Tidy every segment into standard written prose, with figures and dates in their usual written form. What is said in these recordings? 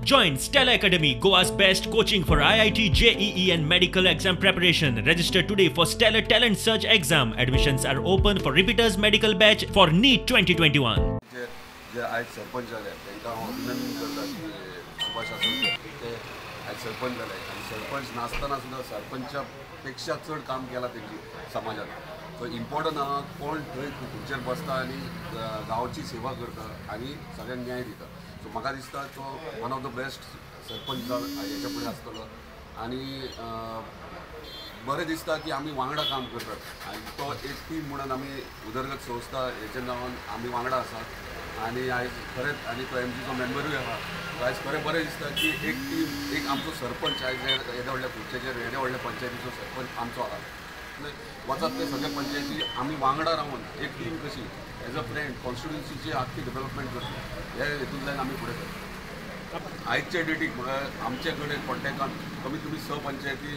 Join Stellar Academy, Goa's best coaching for IIT, JEE and medical exam preparation. Register today for Stellar Talent Search exam. Admissions are open for repeaters medical batch for NEET 2021. जे आयज सरपंच जाले तांकां हांव अभिनंदन करता की सुभाष आसोलकर ते आयज सरपंच जाले आनी सरपंच नासतना सुद्दां सरपंचा पेक्षा चड काम केलां तेंची समाजान. सो इम्पॉर्टंट आहा कोण थंय खुर्चेर बसता आनी गांवची सेवा करता आनी सगळ्यांक न्याय दिता. सो म्हाका दिसता तो one of the best sarpanch हेच्या फुडें आसतलो आनी बरें दिसता की आमी वांगडा काम करतात आनी तो एक टीम म्हणून आमी उदरगत संस्था हेच्या नांवान आमी वांगडा आसात आनी आयज खरेंच आनी तो एमजीचो मेंबरूय आहा. आयज खरें बरें दिसता की एक टीम एक आमचो सरपंच आयज येद्या व्हडल्या खुर्चेचेर येद्या व्हडल्या पंचायतीचो सरपंच आमचो आहा. वचात ते सगळे पंचायती आमी वांगडा रावन एक टीम कशी एज अ फ्रेंड कॉन्स्टिट्युन्सीची आख्खी डेव्हलपमेंट करता हे हेतूंतल्यान आमी फुडें सरता. आयजच्या डेटीक म्हाका आमचे कडेन कॉन्टेक्टान कमीत कमी 6 पंचायती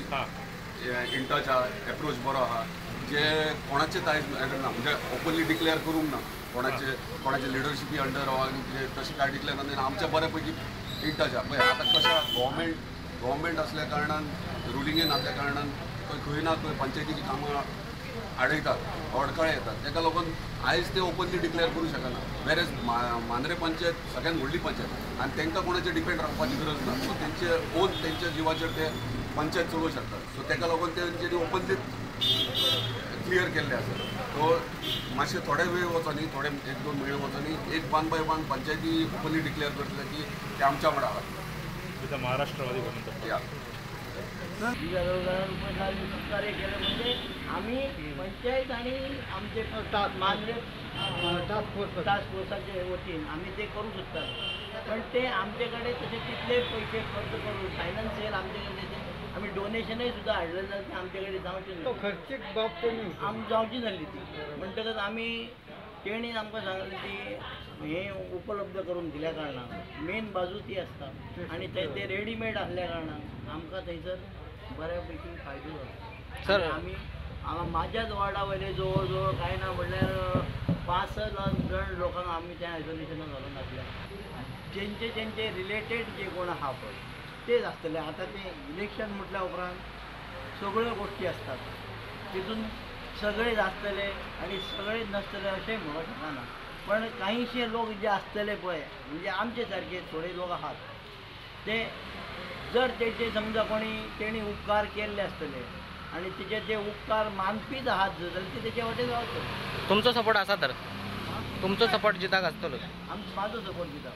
इन टच आहा, एप्रोच बरो आहा, जे कोणाचेच आयज ना म्हणजे ओपनली डिक्लेअर करूंक ना कोणाचे कोणाचे लिडरशिपी अंडर आहा आनी कितें तशें कांय डिक्लेअर ना. आमच्या बऱ्या पैकी इन टच आहा. पळय आतां कशें गव्हर्मेंट आसल्या कारणान रुलिंगेन आसल्या कारणान खंय ना खंय पंचायतीची कामां आडयतात, अडखळे येतात, ताका लागून आयज ते ओपनली डिक्लेअर करूं शकना. वेरेज मांद्रे पंचायत सगळ्यात व्हडली पंचायत आनी तांकां कोणाचेर डिपेंड रावपाची गरज ना. सो तेंचे ओन तेंच्या जिवाचेर ते पंचायत चलोवंक शकतात. सो ताका लागून तेंच्यांनी ओपनली क्लियर केल्लें आसा. सो मातशे थोडे वेळ वचोनी थोडे 1-2 म्हयने वचोनी एक वन बाय वन पंचायती ओपनली डिक्लेअर करतले की ते आमच्या वांगडा आहात. महाराष्ट्रवादी म्हणून या कार्य केलं म्हणजे आम्ही पंचायत आणि आमचे मांद्रे टास्क फोर्साचे वतीन आम्ही ते करू शकतात, पण ते आमच्याकडे तसे तितले पैसे खर्च करून फायनान्शियल आमच्याकडे ते आम्ही डोनेशनही सुद्धा हाडलें जाल्यार ते आमच्याकडे जावचें ना, खर्चीक बाब जावची जाल्ली ती. म्हणटकच आमी तेणी आमकां सांगलें ती हें उपलब्ध करून दिल्या कारणान मेन बाजू ती आसता आनी ते रेडीमेड आसल्या कारणान आमकां थंयसर बऱ्यापैकी फायदो जाता. सर आमी म्हाज्याच वॉर्डा वयले जवळ जवळ कांय ना म्हणल्यार 5 जण लोकांक आमी त्या आयसोलेशनाक घालून घातल्या. जेंचे जेंचे रिलेटेड जे कोण आहा पळय तेच आसतले. आतां ते इलेक्शन म्हटल्या उपरांत सगळ्यो गोश्टी आसतात, तितून सगळेच आसतले आनी सगळेच नासतले अशें म्हणूंक शकना, पण कांयशे लोक जे आसतले पळय म्हणजे आमचे सारके थोडे लोक आहात ते जर तेचे समजा कोणी तेणी उपकार केल्ले आसतले आनी तेचे ते उपकार मानपीच आहात जाल्यार ते तेचे वाटेन रावतले. तुमचो सपोर्ट आसा तर तुमचो सपोर्ट जिताक आसतलो? म्हाजो सपोर्ट जिताक.